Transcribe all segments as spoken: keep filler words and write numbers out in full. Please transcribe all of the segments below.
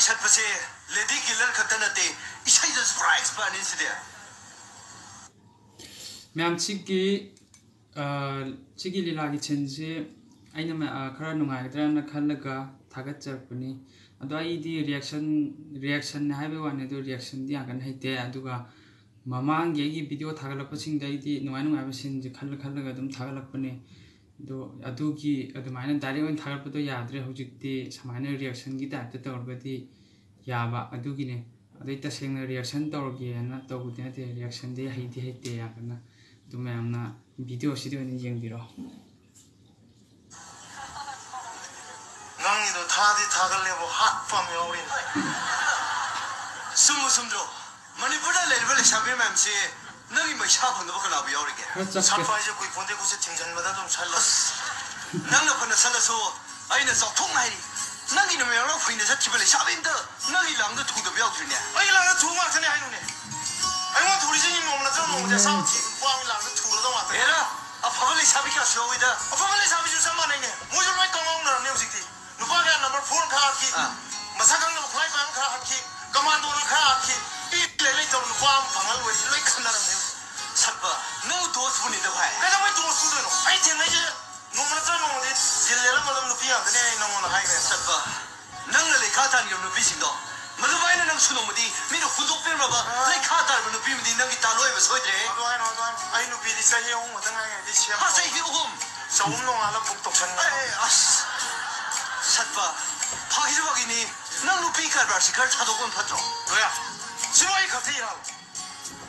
ꯁꯠꯄꯁꯦ lady killer ꯈꯛꯇ ꯅꯠꯇꯦ, ꯏꯁꯩꯗꯁꯨ ꯄꯨꯔꯥ ꯑꯦꯛꯁꯄꯔꯠꯅꯤ ꯁꯤꯗꯤ꯫ ꯃꯌꯥꯝ, ꯁꯤꯒꯤ, ꯑ, ꯁꯤꯒꯤ ꯂꯤꯂꯥꯒꯤ ꯁꯤꯟꯁꯤ ꯑꯩꯅ ꯃ-, ꯑ, ꯈꯔ ꯅꯨꯡꯉꯥꯏꯒꯗ꯭ꯔꯅ ꯈꯜꯂꯒ ꯊꯥꯒꯠꯆꯔꯛꯄꯅꯤ꯫ ꯑꯗꯣ ꯑꯩꯗꯤ ꯔꯤꯌꯦꯛꯁꯟ, ꯔꯤꯌꯦꯛꯁꯟꯅꯦ ꯍꯥꯏꯕꯒꯤ ꯋꯥꯅꯤ, ꯑꯗꯣ ꯔꯤꯌꯦꯛꯁꯟꯗꯤ ꯌꯥꯝ ꯀꯟꯅ ꯍꯩꯇꯦ꯫ ꯑꯗꯨꯒ ꯃꯃꯥꯡꯒꯤ ꯑꯩꯒꯤ ꯚꯤꯗꯤꯑꯣ ꯊꯥꯒꯠꯂꯛꯄꯁꯤꯡꯗ ꯑꯩꯗꯤ ꯅꯨꯡꯉꯥꯏ ꯅꯨꯡꯉꯥꯏꯕ ꯁꯤꯟꯁꯦ ꯈꯜꯂ ꯈꯜꯂꯒ ꯑꯗꯨꯝ ꯊꯥꯒꯠꯂꯛꯄꯅꯦ꯫ ꯑꯗꯣ ꯑꯗꯨꯒꯤ ꯑꯗꯨꯃꯥꯏꯅ ꯗꯥꯏꯔꯦꯛ ꯑꯣꯏꯅ ꯊꯥꯒꯠꯄꯗꯣ ꯌꯥꯗ꯭ꯔꯦ꯫ ꯍꯧꯖꯤꯛꯇꯤ ꯁꯨꯃꯥꯏꯅ ꯔꯤꯌꯦꯛꯁꯟꯒꯤ ꯇꯥꯏꯞꯇ ꯇꯧꯔꯒꯗꯤ ꯌꯥꯕ ꯑꯗꯨꯒꯤꯅꯦ꯫ ꯑꯗꯩ ꯇꯁꯦꯡꯅ ꯔꯤꯌꯦꯛꯁꯟ ꯇꯧꯔꯒꯦꯅ ꯇꯧꯕꯗꯤ ꯅꯠꯇꯦ, ꯔꯤꯌꯦꯛꯁꯟꯗꯤ ꯍꯩꯗꯤ ꯍꯩꯇꯦ ꯌꯥꯝ ꯀꯟꯅ꯫ ꯑꯗꯨ ꯃꯌꯥꯝꯅ ꯚꯤꯗꯤꯑꯣꯁꯤꯗꯤ ꯑꯣꯏꯅ ꯌꯦꯡꯕꯤꯔꯣ꯫ ꯅꯪꯒꯤꯗꯣ ꯊꯥꯗꯤ ꯊꯥꯒꯠꯂꯦꯕꯨ ꯍꯥꯠꯄ ꯑꯃ ꯌꯥꯎꯔꯤꯅꯦ꯫ ꯆꯨꯝꯕ ꯆꯨꯝꯗ꯭ꯔꯣ? ꯃꯅꯤꯄꯨꯔꯗ ꯂꯩꯔꯤꯕ ꯂꯩꯁꯥꯕꯤ ꯃꯌꯥꯝꯁꯤ ꯅꯪꯒꯤ ꯃꯩꯁꯥ ꯐꯪꯗꯕ ꯀꯅꯥꯕꯨ ꯌꯥꯎꯔꯤꯒꯦ? ꯈꯔ ꯆꯞꯄꯦ꯫ ꯁꯥꯠꯄ ꯍꯥꯏꯁꯦ ꯀꯨꯏ ꯄꯣꯟꯗꯦ, ꯈꯨꯠꯁꯦ ꯊꯤꯡꯖꯤꯟꯕꯗ ꯑꯗꯨꯝ ꯁꯠꯂꯦ꯫ ꯑꯁ, ꯅꯪꯅ ꯐꯅ ꯁꯠꯂꯁꯨ ꯑꯩꯅ ꯆꯥꯎꯊꯣꯛꯅ ꯍꯥꯏꯔꯤ, ꯅꯪꯒꯤ ꯅꯃꯌꯥꯝꯅ ꯐꯩꯅ ꯆꯠꯈꯤꯕ ꯂꯩꯁꯥꯕꯤ ꯑꯝꯇ ꯅꯪꯒꯤ ꯂꯥꯡꯗ ꯊꯨꯗꯕ ꯌꯥꯎꯗ꯭ꯔꯤꯅꯦ꯫ ꯑꯩꯒꯤ ꯂꯥꯡꯗ ꯊꯨꯕ ꯉꯥꯛꯇꯅꯦ ꯍꯥꯏꯅꯨꯅꯦ꯫ ꯑꯩꯉꯣꯟꯗ ꯊꯨꯔꯤꯁꯤꯡ ꯅꯣꯡꯃ ꯅꯠꯇ꯭ꯔꯒ ꯅꯣꯡꯃꯗꯤ ꯑꯆꯥꯕ ꯊꯤꯕ ꯅꯨꯄꯥ ꯑꯃꯒꯤ ꯂꯥꯡꯗ ꯊꯨꯔꯗꯧ ꯉꯥꯛꯇꯅꯦ꯫ ꯑꯦꯔꯥ, ꯑꯐꯕ ꯂꯩꯁꯥꯕꯤ ꯀꯌꯥꯁꯨ ꯌꯥꯎꯏꯗ꯫ ꯑꯐꯕ ꯂꯩꯁꯥꯕꯤꯁꯨ ꯆꯞ ꯃꯥꯟꯅꯩꯅꯦ꯫ ꯃꯣꯏꯁꯨ ꯂꯣꯏ ꯀꯪꯉꯥꯎꯅꯔꯝꯅꯦ ꯍꯧꯖꯤꯛꯇꯤ꯫ ꯅꯨꯄꯥ ꯀꯌꯥ ꯅꯝꯕꯔ ꯐꯣꯔ ꯈꯔ ꯍꯥꯠꯈꯤ, ꯑꯥ꯫ ꯃꯁꯛ ꯈꯪꯗꯕ ꯈꯨꯠꯂꯥꯏ ꯄꯥꯏꯕ ꯈꯔ ꯍꯥꯠꯈꯤ, ꯀꯃꯥꯟꯗꯣꯅ ꯈꯔ ꯍꯥꯠꯈꯤ꯫ ꯄꯤ ꯂꯩ ꯂꯩꯇꯕ ꯅꯨꯄꯥ ꯑꯃ ꯐꯪꯍꯜꯂꯣꯏ ꯂꯣꯏ ꯈꯟꯅꯔꯝꯅꯦ ꯍꯧꯖꯤꯛ꯫ ꯁꯠꯄ, ꯅꯪ ꯗꯣꯁꯄꯨꯅꯤꯗ ꯚꯥꯏ꯫ ꯀꯩꯗꯧꯕꯩ ꯗꯣꯁ ꯄꯨꯗꯣꯏꯅꯣ? ꯑꯩ ꯊꯦꯡꯅꯩꯁꯦ ꯅꯣꯡꯃ ꯅꯠꯇ꯭ꯔ ꯅꯣꯡꯃꯗꯤ ꯖꯤꯜ ꯂꯦꯜꯂꯝꯒꯗꯕ ꯅꯨꯄꯤ ꯉꯥꯛꯇꯅꯦ ꯑꯩ ꯅꯉꯣꯟꯗ ꯍꯥꯏꯈ꯭ꯔꯦ꯫ ꯁꯠꯄ, ꯅꯪꯅ ꯂꯩꯈꯥ ꯇꯥꯟꯈꯤꯕ ꯅꯨꯄꯤꯁꯤꯡꯗꯣ, ꯃꯗꯨꯃꯥꯏꯅ ꯅꯪꯁꯨ ꯅꯣꯡꯃꯗꯤ ꯃꯤꯅ ꯍꯨꯟꯗꯣꯛꯄꯤꯔꯝꯂꯕ ꯑꯥ꯫ ꯂꯩꯈꯥ ꯇꯥꯔꯕ ꯅꯨꯄꯤ ꯑꯃꯗꯤ ꯅꯪꯒꯤ ꯇꯥꯂꯣꯏꯕ ꯁꯣꯏꯗ꯭ꯔꯦ꯫ ꯑꯗꯨ ꯍꯥꯏꯅꯣ, ꯑꯗꯨ ꯍꯥꯏꯅꯣ꯫ ꯑꯩ ꯅꯨꯄꯤꯗꯤ ꯆꯍꯤ ꯑꯍꯨꯝ ꯈꯛꯇ ꯉꯥꯏꯔꯤꯉꯩꯗꯤ ꯁꯦꯝ ꯍꯥ, ꯆꯍꯤ ꯑꯍꯨꯝ? ꯆꯍꯨꯝ ꯅꯣꯡꯉꯥꯜꯂ ꯕꯨꯛ ꯇꯧꯁꯟꯕ꯫ ꯑꯦ, ꯑꯁ, ꯁꯠꯄ, ꯐꯥꯒꯤꯁꯨ ꯐꯥꯒꯤꯅꯤ꯫ ꯅꯪ ꯅꯨꯄꯤ ꯀꯔꯕꯥꯔꯁꯤ ꯈꯔ ꯊꯥꯗꯣꯛꯄꯅ ꯐꯠꯇ꯭ꯔꯣ? ꯂꯣꯌꯥ, ꯁꯤꯕꯨ ꯑꯩ ꯈꯛꯇ ꯏꯔꯥꯕ?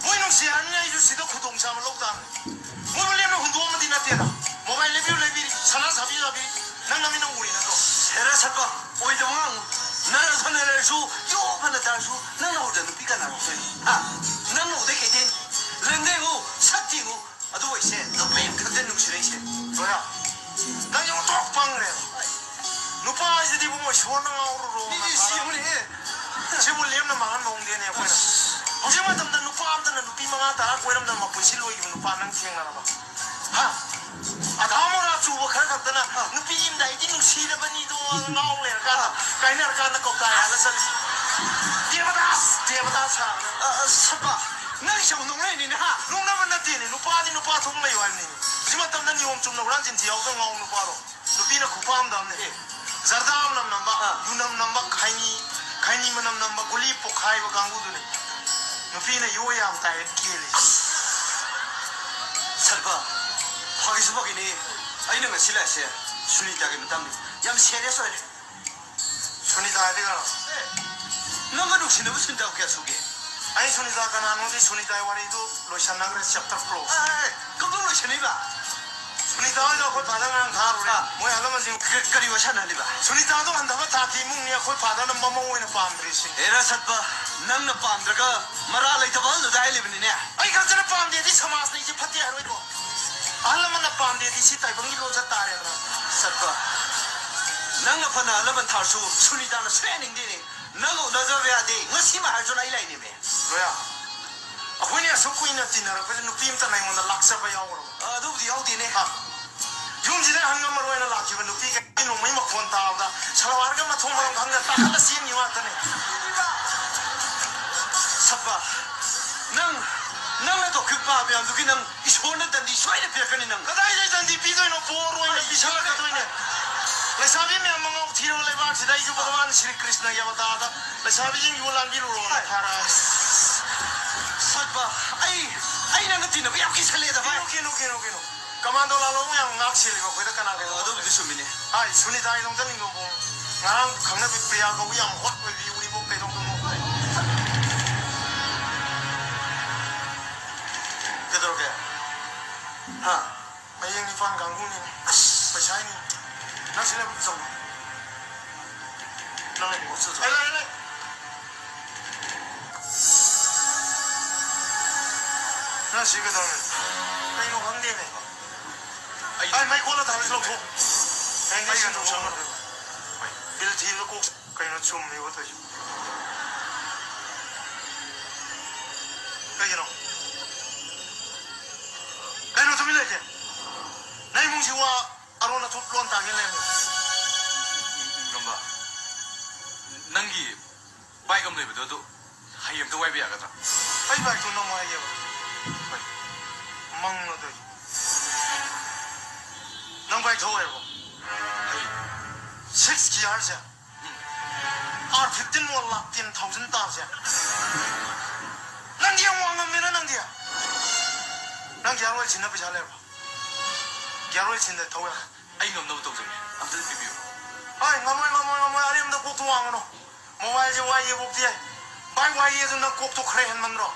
ꯃꯣꯏ ꯅꯨꯡꯁꯤ ꯍꯥꯏꯔꯕꯅꯤꯅ ꯑꯩꯁꯨ ꯁꯤꯗ ꯈꯨꯗꯣꯡꯆꯥꯕ ꯂꯧ ꯇꯥꯕꯅꯤ꯫ ꯃꯣꯏꯕꯨ ꯂꯦꯝꯅ ꯍꯨꯟꯗꯣꯛꯑꯝꯕꯗꯤ ꯅꯠꯇꯦꯗ꯫ ꯃꯣꯕꯥꯏꯜ ꯂꯩꯕꯤꯌꯨ ꯂꯩꯕꯤꯔꯤ, ꯁꯅꯥ ꯁꯥꯕꯤꯌꯨ ꯁꯥꯕꯤꯔꯤ, ꯅꯪ ꯅꯃꯤꯠꯅ ꯎꯔꯤ ꯅꯠꯇ꯭ꯔꯣ? ꯍꯦꯔꯥ ꯁꯠꯄ, ꯑꯣꯏꯗꯕ ꯉꯥꯡꯅꯨ꯫ ꯅꯔꯥ ꯁꯅꯥ ꯂꯩꯔꯁꯨ, ꯌꯣ ꯐꯅ ꯇꯥꯔꯁꯨ, ꯅꯪꯅ ꯎꯗ ꯅꯨꯄꯤ ꯀꯅꯥ ꯂꯧꯗꯣꯏꯅꯣ? ꯍꯥ? ꯅꯪꯅ ꯎꯗ ꯀꯩꯗꯦꯟ? ꯂꯟꯗꯦꯡꯉꯨ, ꯁꯠ ꯊꯤꯡꯉꯨ꯫ ꯑꯗꯨꯕꯨ ꯑꯩꯁꯦ ꯅꯨꯄꯤ ꯑꯃꯈꯛꯇ ꯅꯨꯡꯁꯤꯔꯛꯏꯁꯦ꯫ ꯂꯣꯌꯥ, ꯅꯪꯁꯦ ꯑꯣꯟꯊꯣꯛ ꯄꯪꯈ꯭ꯔꯦ꯫ ꯅꯨꯄꯥ ꯍꯥꯏꯁꯤꯗꯤ ꯏꯕꯨꯡꯉꯣ ꯏꯁꯣꯔꯅ ꯉꯥꯎꯔꯨꯔꯣ꯫ ꯃꯤꯗꯤ ꯁꯤꯕꯅꯦꯍꯦ꯫ ꯁꯤꯕꯨ ꯂꯦꯝꯅ ꯃꯥꯡꯍꯟꯕ ꯍꯧꯅꯗꯦꯅꯦ ꯑꯩꯈꯣꯏꯅ꯫ ꯍꯧꯖꯤꯛ ꯃꯇꯝꯗ ꯅꯨꯄꯥ ꯑꯝꯇꯅ ꯅꯨꯄꯤ ꯃꯉꯥ ꯇꯔꯥ ꯀꯣꯏꯔꯝꯗꯅ ꯃꯄꯨꯟꯁꯤ ꯂꯣꯏꯈꯤꯕ ꯅꯨꯄꯥ ꯅꯪ ꯊꯦꯡꯅꯔꯕ? ꯍꯥ? ꯑꯙꯥ ꯃꯣꯔꯥ ꯆꯨꯕ ꯈꯔ ꯈꯛꯇꯅ ꯅꯨꯄꯤ ꯑꯃꯗ ꯑꯩꯗꯤ ꯅꯨꯡꯁꯤꯔꯕꯅꯤꯗꯣ, ꯉꯥꯎ ꯂꯩꯔꯀꯥꯟꯗ, ꯀꯥꯏꯅꯔꯀꯥꯟꯗ ꯀꯧꯇꯥ ꯌꯥꯜꯂ ꯆꯠꯂꯤ꯫ ꯗꯦꯕꯗꯥꯁ, ꯗꯦꯕꯗꯥꯁ ꯍꯥꯏꯔꯒ꯫ ꯑ, ꯑ, ꯁꯠꯄ, ꯅꯪꯒꯤꯁꯦ ꯑꯃꯨꯛ ꯅꯣꯛꯅꯔꯤꯅꯤꯅꯦ, ꯍꯥ? ꯅꯣꯛꯅꯕ ꯅꯠꯇꯦꯅꯦ, ꯅꯨꯄꯥꯗꯤ ꯅꯨꯄꯥ ꯊꯣꯛꯅ ꯂꯩꯌꯨ ꯍꯥꯏꯕꯅꯤꯅꯦ꯫ ꯍꯧꯖꯤꯛ ꯃꯇꯝꯗ ꯅꯤꯌꯣꯝ ꯆꯨꯝꯅ ꯍꯨꯔꯥꯟ ꯆꯤꯟꯊꯤ ꯌꯥꯎꯗꯅ ꯉꯥꯎꯕ ꯅꯨꯄꯥꯗꯣ꯫ ꯅꯨꯄꯤꯅ ꯈꯨꯄꯥꯝꯗ ꯑꯃꯅꯦ꯫ ꯑꯦ꯫ ꯖꯔꯗꯥ ꯃꯅꯝ ꯅꯝꯕ, ꯑꯥ꯫ ꯌꯨ ꯅꯝ ꯅꯝꯕ, ꯈꯩꯅꯤ, ꯈꯩꯅꯤ ꯃꯅꯝ ꯅꯝꯕ, ꯒꯨꯂꯤ ꯄꯣꯛꯈꯥꯏꯕ ꯀꯥꯡꯕꯨꯗꯨꯅꯦ꯫ ꯅꯨꯄꯤꯅ ꯌꯣ ꯌꯥꯝ ꯇꯥꯏꯌꯦꯅ ꯀꯦꯜꯂꯤꯁꯦ꯫ ꯁꯠꯄ, ꯐꯥꯒꯤꯁꯨ ꯐꯥꯒꯤꯅꯦ꯫ ꯑꯩꯅ ꯉꯁꯤ ꯂꯥꯛꯏꯁꯦ ꯁꯨꯅꯤꯇꯥꯒꯤ ꯃꯇꯥꯡꯅꯤ꯫ ꯌꯥꯝ serious ꯑꯣꯏꯔꯦ꯫ ꯁꯨꯅꯤꯇꯥ ꯍꯥꯏꯗꯤ ꯀꯅꯥ? ꯑꯦ, ꯅꯪꯒ ꯅꯨꯡꯁꯤꯅꯕ ꯁꯨꯅꯤꯇꯥ ꯀꯌꯥ ꯁꯨꯒꯦ? ꯑꯩ ꯁꯨꯅꯤꯇꯥ ꯀꯅꯥꯅꯣꯗꯤ ꯁꯨꯅꯤꯇꯥꯒꯤ ꯋꯥꯔꯤꯗꯨ ꯂꯣꯏꯁꯟꯅꯈ꯭ꯔꯦ, chapter close꯫ ꯑꯦ, ꯑꯦ, ꯀꯝꯗꯧ ꯂꯣꯏꯁꯟꯅꯩꯕ? ꯁꯨꯅꯤꯇꯥ ꯍꯣꯏꯗꯣ ꯑꯩꯈꯣꯏ father ꯉꯔꯥꯡ ꯊꯥꯔꯨꯔꯦ꯫ ꯑꯥ꯫ ꯃꯣꯏ ꯑꯍꯜ ꯂꯃꯟꯁꯤꯡ꯫ ꯀ-, ꯀꯔꯤ ꯋꯥ ꯁꯥꯟꯅꯍꯜꯂꯤꯕ? ꯁꯨꯅꯤꯇꯥꯗꯣ ꯍꯟꯊꯕ ꯊꯥꯛꯀꯤ ꯏꯃꯨꯡꯅꯤ, ꯑꯩꯈꯣꯏ fatherꯅ ꯃꯃꯧ ꯑꯣꯏꯅ ꯄꯥꯝꯗ꯭ꯔꯤꯁꯤꯅꯤ꯫ ꯍꯦꯔꯥ ꯁꯠꯄ, ꯅꯪꯅ ꯄꯥꯝꯗ꯭ꯔꯒ ꯃꯔꯥ ꯂꯩꯇꯕ ꯑꯍꯜꯗꯨꯗ ꯍꯥꯏꯂꯤꯕꯅꯤꯅꯦ꯫ ꯑꯩ ꯈꯛꯇꯅ ꯄꯥꯝꯗꯦꯗꯤ ꯁꯃꯥꯖꯅ ꯑꯩꯁꯦ ꯐꯠꯇꯦ ꯍꯥꯏꯔꯣꯏꯗ꯭ꯔꯣ? ꯑꯍꯜ ꯂꯃꯟꯅ ꯄꯥꯝꯗꯦꯗꯤ ꯁꯤ ꯇꯥꯏꯕꯪꯒꯤ ꯂꯣꯟꯆꯠ ꯇꯥꯔꯦꯗꯅ꯫ ꯁꯠꯄ, ꯅꯪꯅ ꯐꯅ ꯑꯍꯜ ꯂꯃꯟ ꯊꯥꯔꯁꯨ ꯁꯨꯅꯤꯇꯥꯅ ꯁꯣꯏꯍꯟꯅꯤꯡꯗꯦꯅꯦ꯫ ꯅꯪꯒ ꯎꯅꯖꯕ ꯌꯥꯗꯦ, ꯉꯁꯤꯃꯛ ꯍꯥꯏꯔꯁꯨ ꯑꯩ ꯂꯥꯛꯏꯅꯦꯃꯦ꯫ ꯂꯣꯌꯥ, ꯑꯩꯈꯣꯏꯅ ꯑꯁꯨꯛ ꯀꯨꯏꯅ ꯇꯤꯟꯅꯔꯛꯄꯁꯦ ꯅꯨꯄꯤ ꯑꯝꯇ ꯅꯉꯣꯟꯗ ꯂꯥꯛꯆꯕ ꯌꯥꯎꯈ꯭ꯔꯕ? ꯑ, ꯑꯗꯨꯕꯨꯗꯤ ꯌꯥꯎꯗꯦꯅꯦ꯫ ꯍꯥ? ꯌꯨꯝꯁꯤꯗ ꯍꯪꯉꯝꯃꯔꯣꯏꯅ ꯂꯥꯛꯈꯤꯕ ꯅꯨꯄꯤ ꯀꯌꯥ ꯅꯣꯡꯃꯩ ꯃꯈꯣꯟ ꯇꯥꯕꯗ ꯁꯂꯋꯥꯔꯒ ꯃꯊꯣꯡ ꯃꯔꯝ ꯈꯪꯗ ꯇꯥꯈꯠꯂ ꯆꯦꯟꯈꯤꯕ ꯉꯥꯛꯇꯅꯦ꯫ ꯁꯠꯄ, ꯅꯪ, ꯅꯪꯅ ꯇꯧꯈꯤꯕ ꯄꯥꯞ ꯃꯌꯥꯝꯗꯨꯒꯤ ꯅꯪ ꯏꯁꯣꯔꯅ ꯗꯟꯗꯤ ꯁꯣꯏꯅ ꯄꯤꯔꯛꯀꯅꯤ ꯅꯪ꯫ ꯀꯗꯥꯏꯗꯩ ꯗꯟꯗꯤ ꯄꯤꯗꯣꯏꯅꯣ? ꯕꯣꯔ ꯑꯣꯏꯅ ꯄꯤꯁꯜꯂꯛꯀꯗꯣꯏꯅꯦ꯫ ꯂꯩꯁꯥꯕꯤ ꯃꯌꯥꯝ ꯃꯉꯥꯎ ꯊꯤꯔꯕ ꯂꯩꯕꯥꯛꯁꯤꯗ ꯑꯩꯁꯨ ꯚꯒꯋꯥꯟ ꯁ꯭ꯔꯤ ꯀ꯭ꯔꯤꯁꯅꯒꯤ ꯑꯕꯇꯥꯔꯗ ꯂꯩꯁꯥꯕꯤꯁꯤꯡꯕꯨ ꯂꯥꯟꯕꯤꯔꯨꯔꯣꯅ ꯊꯥꯔꯛꯑꯅꯤ꯫ ꯁꯠꯄ, ꯑꯩ, ꯑꯩ ꯅꯪꯒ ꯇꯤꯟꯅꯕ ꯌꯥꯝ ꯀꯤꯁꯜꯂꯦꯗ, ꯚꯥꯏ꯫ ꯀꯩꯅꯣ, ꯀꯩꯅꯣ, ꯀꯩꯅꯣ, ꯀꯩꯅꯣ? ꯀꯃꯥꯟꯗꯣ ꯂꯥꯂꯣꯡ ꯌꯥꯝ ꯉꯥꯛ ꯁꯦꯜꯂꯤꯕ ꯑꯩꯈꯣꯏꯗ ꯀꯅꯥ ꯀꯩꯅꯣ? ꯑꯣ, ꯑꯗꯨꯕꯨꯗꯤ ꯆꯨꯝꯃꯤꯅꯦ꯫ ꯍꯥꯏ, ꯁꯨꯅꯤꯇꯥꯒꯤ ꯅꯣꯡꯆꯠ ꯅꯤꯡꯊꯧꯕꯨꯡ꯫ ꯉꯔꯥꯡ ꯈꯪꯅꯕꯤ ꯄ꯭ꯔꯤꯌꯥ ꯀꯧꯕ ꯌꯥꯝ hot ꯑꯣꯏꯕꯤ ꯎꯔꯤꯄꯣꯛ ꯀꯩꯗꯧꯗꯣꯏꯅꯣ? ꯀꯩꯗꯧꯔꯒꯦ? ꯍꯥ? ꯃꯌꯦꯡ ꯅꯤꯄꯥꯟ ꯀꯥꯡꯕꯨꯅꯤꯅꯦ꯫ ꯑꯁ, ꯄꯩꯁꯥ ꯍꯥꯏꯅꯤ꯫ ꯅꯪ ꯁꯤ ꯂꯩꯕ ꯆꯪꯉꯣ꯫ ꯅꯪ ꯂꯩꯕ ꯆꯠꯂꯣ꯫ ꯂꯩ, ꯂꯩ, ꯂꯩ꯫ ꯅꯪ ꯁꯤ ꯀꯩꯗꯧꯔꯦ? ꯀꯩꯅꯣ ꯈꯪꯗꯦꯅꯦ꯫ ꯑꯩ ꯑꯩ ꯃꯩ ꯀꯣꯜꯂ ꯊꯥꯜꯂꯁꯤ ꯂꯧꯊꯣꯛ꯫ ꯍꯌꯦꯡꯗꯤ ꯑꯩ ꯁꯤꯟꯗꯣꯛ ꯀꯩꯅꯣ ꯁꯤꯟꯗꯣꯛ꯫ ꯕꯤꯜ ꯊꯤꯕꯗ ꯀꯣꯛ ꯀꯩꯅꯣ ꯆꯨꯝꯃꯤꯕ ꯇꯧꯏꯁꯤ꯫ ꯀꯩꯒꯤꯅꯣ? ꯀꯩꯅꯣ ꯇꯨꯃꯤꯟ ꯂꯩꯁꯦ? ꯅꯪ ꯏꯃꯨꯡꯁꯤ ꯋꯥ ꯑꯔꯣꯟ ꯑꯊꯨꯞ ꯂꯣꯟ ꯇꯥꯒꯦ ꯂꯩꯔꯝꯃꯦ꯫ ꯉꯝꯕ, ꯅꯪꯒꯤ ꯕꯥꯏꯛ ꯑꯃ ꯂꯩꯕꯗꯣ, ꯑꯗꯨ ꯍꯌꯦꯡ ꯑꯝꯇ ꯋꯥꯏꯕ ꯌꯥꯒꯗ꯭ꯔꯥ? ꯑꯩ ꯕꯥꯏꯛꯇꯣ ꯅꯪ ꯋꯥꯏꯒꯦꯕ? ꯍꯣꯏ꯫ ꯃꯪꯂꯣ ꯑꯗꯨꯏꯗꯤ? ꯅꯪ ꯕꯥꯏꯛ ꯊꯧ ꯍꯩꯔꯕꯣ? ꯍꯩ꯫ ꯁꯤꯛꯁ ꯒꯤꯌꯥꯔꯁꯦ? ꯎꯝ꯫ ꯑꯥꯔ ꯐꯤꯐꯇꯤꯟ ꯋꯥꯟ ꯂꯥꯛ ꯇꯦꯟ ꯊꯥꯎꯖꯟ ꯇꯥꯕꯁꯦ? ꯅꯪꯗꯤ ꯌꯥꯝ ꯋꯥꯡꯉꯝꯃꯦꯅ ꯅꯪꯗꯤ꯫ ꯅꯪ ꯒꯤꯌꯥꯔ ꯑꯣꯏꯜ ꯁꯤꯟꯅ ꯄꯩꯁꯥ ꯂꯩꯔꯕꯣ? ꯒꯤꯌꯥꯔ ꯑꯣꯏꯜ ꯁꯤꯟꯗ ꯊꯧ ꯌꯥ꯫ ꯑꯩ ꯉꯝꯅꯕ ꯇꯧꯖꯒꯦ꯫ ꯑꯝꯇꯗꯤ ꯄꯤꯕꯤꯌꯨ꯫ ꯍꯣꯏ, ꯉꯝꯃꯣꯏ, ꯉꯝꯃꯣꯏ, ꯉꯝꯃꯣꯏ꯫ ꯑꯔꯦꯝꯕꯗ ꯀꯣꯛꯇꯣ ꯋꯥꯡꯉꯅꯨ꯫ ꯃꯣꯕꯥꯏꯜꯁꯦ ꯋꯥꯏꯒꯦ ꯄꯣꯛꯇꯤ ꯌꯥꯏ꯫ ꯚꯥꯏ, ꯋꯥꯏꯒꯦ ꯑꯗꯨ ꯅꯪ ꯀꯣꯛꯇꯣ ꯈꯔ ꯍꯦꯟꯃꯟꯗ꯭ꯔꯣ?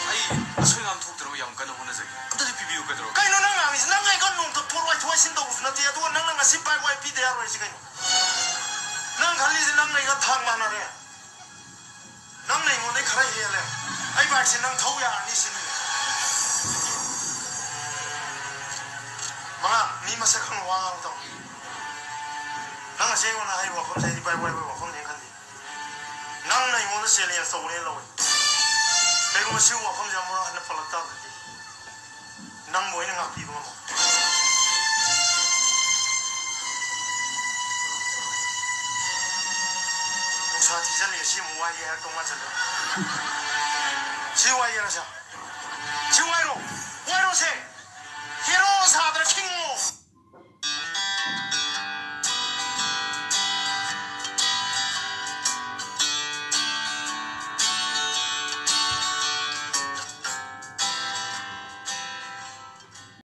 ꯑꯩ ꯑꯁꯣꯏ ꯑꯉꯥꯝ ꯊꯣꯛꯇꯅꯕ ꯌꯥꯝ ꯀꯟꯅ ꯍꯣꯠꯅꯖꯒꯦ꯫ ꯑꯝꯇꯗꯤ ꯄꯤꯕꯤꯌꯨ, ꯀꯩꯗꯧꯔꯒꯦ? ꯀꯩꯅꯣ ꯅꯪ ꯉꯥꯡꯉꯤꯁꯦ? ꯅꯪ ꯑꯩꯒ ꯅꯣꯡꯃꯇ ꯊꯣꯛ ꯋꯥꯏ ꯊꯣꯛ ꯋꯥꯏꯁꯤꯟ ꯇꯧꯕꯁꯨ ꯅꯠꯇꯦ, ꯑꯗꯨꯒ ꯅꯪꯅ ꯉꯁꯤ ꯚꯥꯏ ꯋꯥꯏ ꯄꯤꯗ ꯌꯥꯔꯣꯏ ꯍꯥꯏꯁꯦ ꯀꯩꯅꯣ? ꯅꯪ ꯈꯜꯂꯤꯁꯦ ꯅꯪ ꯑꯩꯒ ꯊꯥꯛ ꯃꯥꯟꯅꯔꯦ꯫ ꯅꯪꯅ ꯑꯩꯉꯣꯟꯗꯩ ꯈꯔ ꯍꯦꯜꯂꯦ꯫ ꯑꯩ ꯕꯥꯏꯛꯁꯦ ꯅꯪ ꯊꯧ ꯌꯥꯔꯅꯤ ꯁꯤꯅꯤ꯫ ꯃꯉꯥ, ꯃꯤ ꯃꯁꯛ ꯈꯪꯅ ꯋꯥ ꯉꯥꯡꯕ ꯇꯧ꯫ ꯅꯪ ꯉꯁꯤ ꯑꯩꯉꯣꯟꯗ ꯍꯥꯏꯔꯤꯕ ꯋꯥꯐꯝꯁꯦ ꯑꯩꯗꯤ ꯚꯥꯏ ꯋꯥꯏ ꯋꯥꯏ ꯋꯥꯐꯝꯅꯦꯅ ꯈꯟꯗꯦ꯫ ꯅꯪꯅ ꯑꯩꯉꯣꯟꯗ ꯆꯦꯂꯦꯟꯖ ꯇꯧꯕꯅꯦꯅ ꯂꯧꯋꯦ꯫ ꯀꯩꯒꯨꯝꯕ ꯁꯤꯒꯤ ꯋꯥꯐꯝꯁꯦ ꯑꯃꯨꯛ ꯍꯟꯅ ꯄꯜꯂꯛ ꯇꯥꯔꯗꯤ ꯅꯪꯕꯨ ꯑꯩꯅ ꯉꯥꯛꯄꯤꯕ ꯉꯝꯃꯣꯏ꯫ ꯅꯨꯡꯁꯥ ꯊꯤꯖꯤꯜꯂꯦ, ꯁꯤ ꯑꯃꯨꯛ ꯋꯥꯏꯒꯦ ꯍꯥꯏꯔꯛꯇꯧ ꯃꯥꯟꯁꯤꯜꯂꯦ꯫ ꯁꯤ ꯋꯥꯏꯒꯦꯔꯣ ꯁꯦ? ꯁꯤ ꯋꯥꯏꯔꯣ? ꯋꯥꯏꯔꯣꯁꯦ? ꯍꯦꯔꯣ ꯁꯥꯗ꯭ꯔ ꯈꯤꯡꯉꯣ꯫